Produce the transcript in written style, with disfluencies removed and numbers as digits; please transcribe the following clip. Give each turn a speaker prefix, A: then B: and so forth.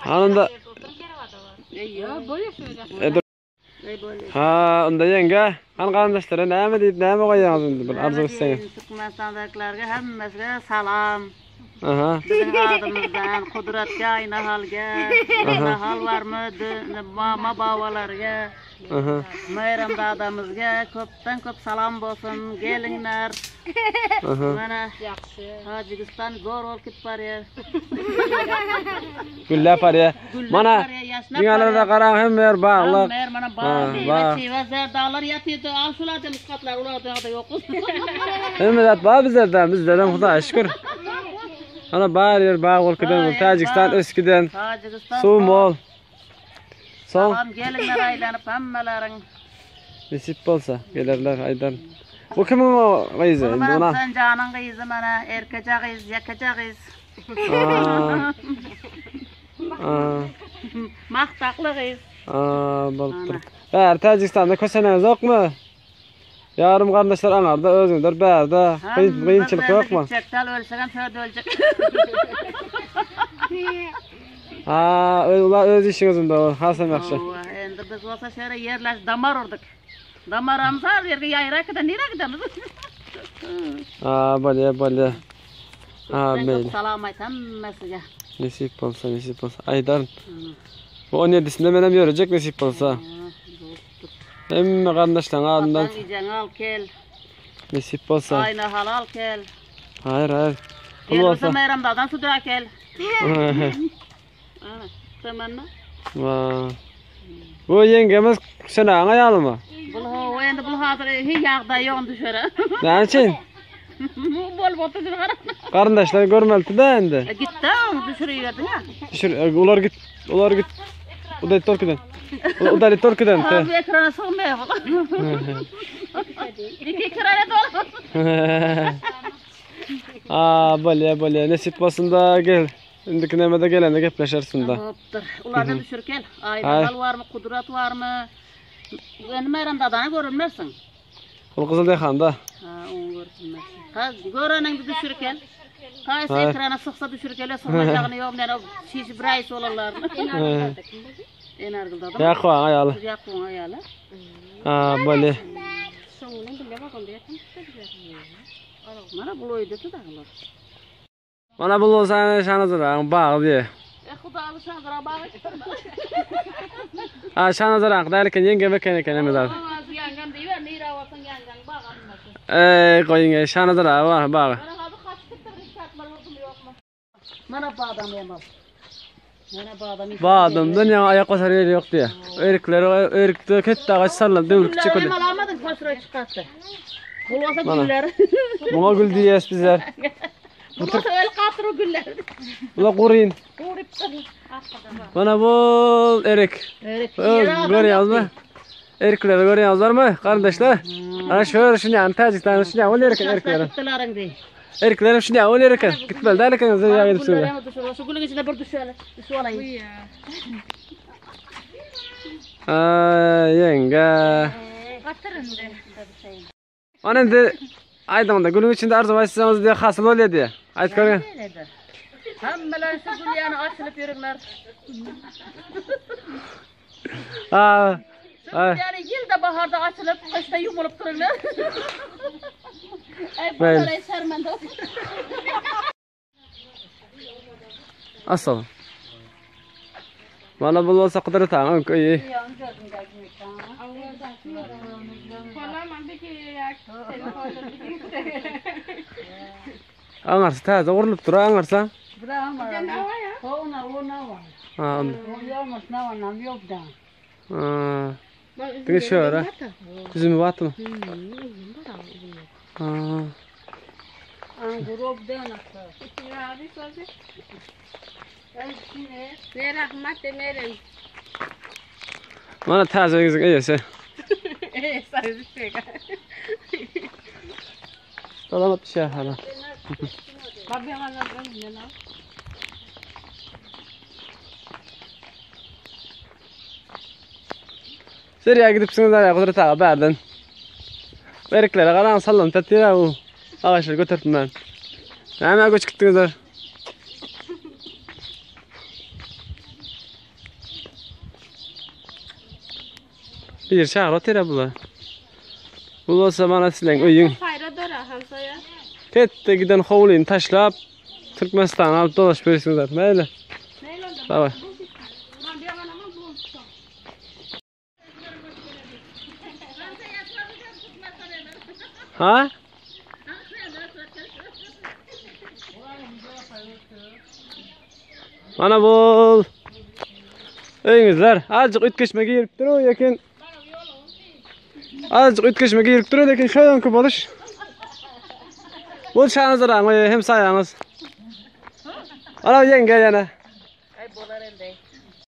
A: Anında Ha, onda ýeňge, han garyndaşlara näme diýip, näme goýýaňyz indi bir arzuw etseňiz.
B: Türkmenistandakylarga hemmesine salam.
A: Aha.
B: Biziň adymyzdan Kudratga, Aýnahalga, Aýnahal barmy, mama babalarga,
A: Aha.
B: Meýrem dadamyzga köpden köp salam bolsun. Geliňler.
A: Aha.
B: Mana Ýagşy. Tajigistan zor bolup gidip barýar.
A: Gülläp barýar. Mana dünýälerde garaň hemme ýer baglyk.
B: Hemme ýer mana bag, miwe, çiwe, zerdalar ýatyrdy. Al şulardan ykgatlar, ularda ýok.
A: Hemme zat bar bizlerde, bizlerem Hudaýa şükür. Mana bar ýer bag bolup giden, Täjigistan ösüp giden.
B: Täjigistan.
A: Suw bol. Soň
B: Salam geliňler aýlanyp hemmeleriň.
A: Nesip bolsa gelerler aýdan. Bu kimiň o gyzy?
B: Bu mana Senjanyň gyzy mana erkeje gyz, ýekeje gyz. Mahtakly gyz.
A: Aa, bolupdyr. Bäri Täjigistanda köseneňiz ýokmy? Ýarym garyndaşlar aňarda, özüňizler bärde. Kyn, kynçylyk ýokmy?
B: Gitjek dal ölsegem şöde öljek.
A: Ha, öz, ular öz işiňiz indi o, hasam ýagşy.
B: Hawa, endi biz bolsa şeýle ýerleş damar urduk. Damaramyz her ýerge ýaýraýkada nirä gidemiz?
A: Ha, bolýa, bolýa. Ha, meýli.
B: Salam aýt hemmesige.
A: Nesip bolsa, nesip bolsa. Aýdaryn. Bu 17-sinde menem ýörejek nesip bolsa. Hemme garyndaşlaryň adyndan.
B: Hasan ijeňi al kel.
A: Nesip bolsa.
B: Aýna halal kel.
A: Haýyr, haýyr.
B: Pul bolsa. Meýrem dadan sudra kel. Ana, temenna.
A: Wa. Bu ýeňgemiz Şenaň aýalymy?
B: Bul ho, endi bul hazyr hi ýagdaý ýok düşere.
A: Näme üçin?
B: Bol bolsa gara.
A: Garyndaşlar görmelidi da endi.
B: E, gitdi, onu düşürüberdiň ha.
A: Düşür, e, ular git, ular git. Udalit torkiden. Udalit torkiden.
B: Ha, bu ekrana sygmaýar. Iki ekrana dolu.
A: Aa, bolýa, bolýa. Nesip bolsun da gel. Indiki nämede gelende gepleşersin da.
B: Hopdur. Ulardan düşür gel. Aýdal barmy, Kudrat barmy? Endi Meýrem dadany görünmersiň.
A: Ol Gyzyl Dehanda.
B: Ha, ony görünmersiň. Ha, göreniňde düşür gel. Haýsy ekrana sygsa düşür gel, sygmajagyny ýok, men o şişi bir aý bolanlaryny. Enargül dada.
A: Ýakubyň aýaly.
B: Ýakubyň aýaly.
A: Ha, bolýa.
B: Mana bul öýde tudagylar.
A: Mana bu bolsa Şanazaraň bagy diýe.
B: E Hudaly Şanazaraň bagy.
A: Ha Şanazaraň däl eken, ýeňňem eken eken hemme zat.
B: Ýeňňem diýiber, nirä bolsaň ýeňňeň bagy almasyn.
A: Eý, goýuň eý, Şanazara bar bagy.
B: Mana hazır kaçyp gitdir, hiç vurdum ýokmy? Mana badam ýemez. Mana badam.
A: Badamdan ýaňa aýak basar ýeri ýok diýe. Erikler, erikde ketde agaç sallan döwülip gitjek bolýar.
B: Gülleri alamadyň, hoşroý çykatdy. Bul bolsa güller.
A: Muňa gül diýýäs bizler.
B: Bu bolsa öl gatyr güller.
A: Bula guryn.
B: Gurupdyr.
A: Mana bu erik.
B: Erik.
A: Görýäňizmi? Erikleri görýäňizlermi, garyndaşlar? Ana şu şuny ýany Täjigistanda şuny ýany ol erik erikleri. Erikleri şuny ýany ol erik. Gitmeli däl eken, ýa gidip şöyle.
B: Şu gülüň içinde bir düşeli. Düşüp alayım.
A: Ay ýeňňe.
B: Gatyr indi.
A: Ana indi aýdyňda gülüň içinde arzuw aýtsaňyz diýe hasyl bolýar diýe. Aýt görýän.
B: Hemmeler şu gül ýany açylyp ýörüňler.
A: Ha.
B: Şu gül ýany ýylda baharda açylyp, gyşda ýumulyp dururlar. Ey, bu şermende.
A: Asal. Mana bu bolsa Kudret agaň öňki öýi. Aňarsy täze gurlup dur, aňarsa. Ha, Ha. Diňe şöyle. Üzümi batmy? Ha. Mana täze öýüňiziň eýesi. Salamat düşýär hala. Seriýa gidipsiňiz ara Kudret aga bärden. Eriklere garaň sallanyp ýatyr bu. Agaçlary göterip ben. Näme göç gitdiňizler? Bir çagyr otyr bular. Bu bolsa mana sileň öýüň.
C: Saýra dora hamsaýa.
A: Ketde giden howlyny taşlap Türkmenistana alyp dolaşyp ýörsüňiz. Meýli.
C: Meýli onda.
A: Daway. Ha? Mana bol. Öýüňizler azjyk üýtgeşme giripdir o ýekin. Azjyk üýtgeşme giripdir lekin şoýanky boluş. Bol şanyňyz hem saýaňyz. Ana ýeňge ýene.